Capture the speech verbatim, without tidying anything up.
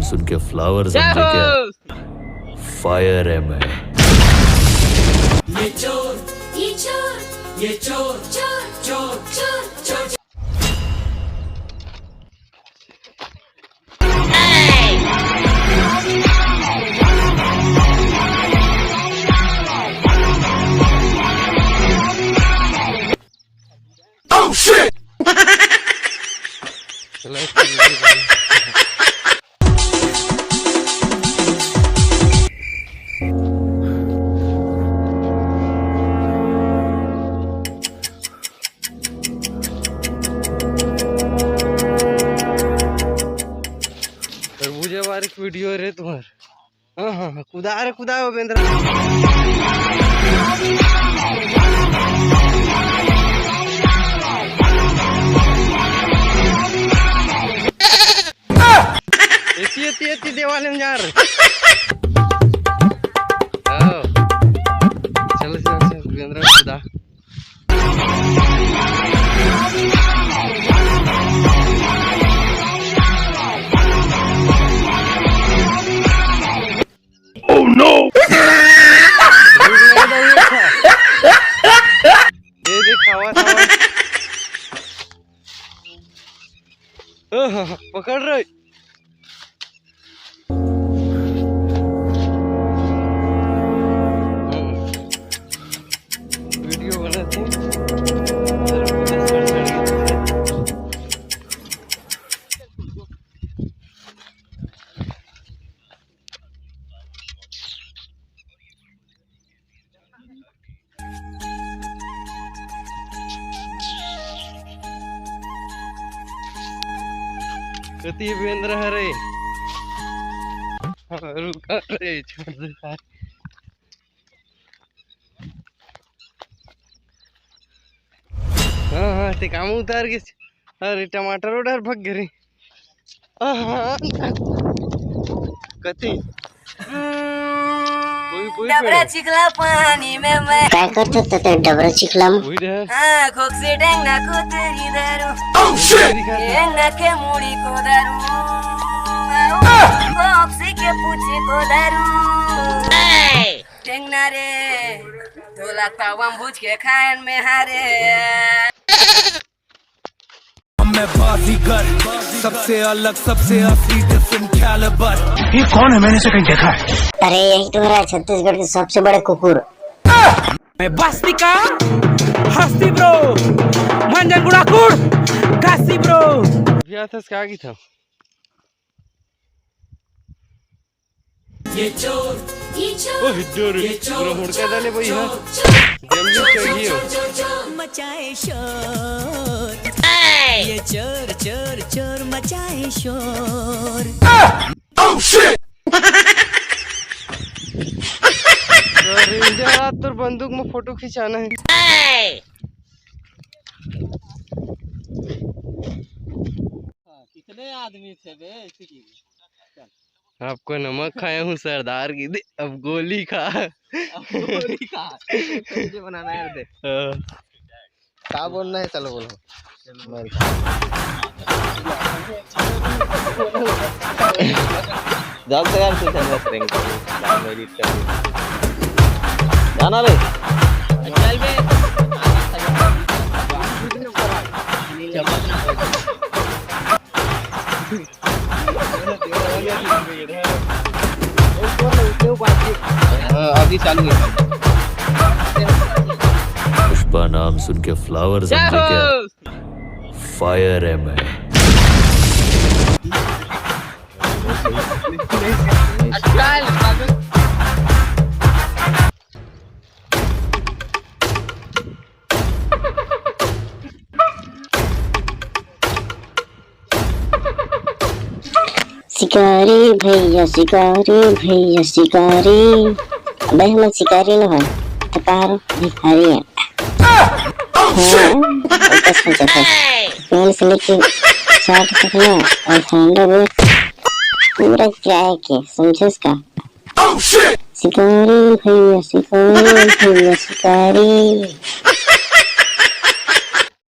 सुन के फ्लावर समझे क्या? फायर है मैं। ये चोर, ये चोर, ये चोर, चोर, चोर, चोर, चोर। Oh shit! तरबूजा बार के वीडियो रे तुम्हार। हाँ, हाँ, हाँ, कुदा रे, कुदा वो बेंदरा। एती, एती, एती देवाल में जा रे। हाँ। चल, चल, चल, बेंदरा कुदा। Oh no! ये देख, खावा, खावा। ओह, पकड़ रहे। वीडियो बनाते हैं। कति बेंदरा हरे। रुका रे, छोड़ दे सारे। हाँ, हाँ, ते काम उतार के। अरे, टमाटर उधर भग गे रे। आहा, कति? कोई, कोई डबरा पेड़। चिखला पानी में मैं। काय करत होता ते डबरा चिखला में? कोई डर। हाँ, खोक से डेंगना को तेरी दारू। Oh, shit! डेंगना के मुड़ी को दारू। खोक से के पूछे को दारू। टेंगना रे, तोला तवम बुझ के खायन में हारे। मैं बाजीगर, सबसे अलग, सबसे असली, डिफरेंट कैलिबर। ये कौन है? मैंने इसे कहीं देखा है। अरे, यही तो है छत्तीसगढ़ के सबसे बड़े कुकुर। मैं बस्ती का हस्ती ब्रो, मंजनगुड़ा कुड़ काशी ब्रो। भैया था क्या की था? ये चोर, ये चोर, ओ हिड्डोर, ये चोर, पूरा हुड़का डाले भाई, हाँ। चोर, जल्दी चोर, चढ़ियो। चोर, चोर, चोर। मचाए शोर। ये चोर, चोर, चोर मचाए शोर। Oh, shit! अरे, इधर आ, तोर बंदूक में फोटो खिंचाना है। कितने आदमी थे बे? आपको नमक खाया हूँ सरदार की दे, अब गोली खा। अब गोली खा। कैसे बनाना है दे। हाँ। का बोलना है? चलो बोलो। मर खा। जल्द से जल्द से चल रहा prank। जाना रे। चल बे। हाँ, अभी चालू है। पुष्पा नाम सुन के फ्लावर समझे क्या? फायर है मैं। शिकारी भैया, शिकारी भैया, शिकारी। अबे, हमन शिकारी न हन, त का हरन? भिखारी हन। हाँ, अउ का सोचत हस? पहले से लेके साठ तक ना, अउ Honda Wave पूरा किराया के, समझेस का? शिकारी भैया, शिकारी भैया, शिकारी।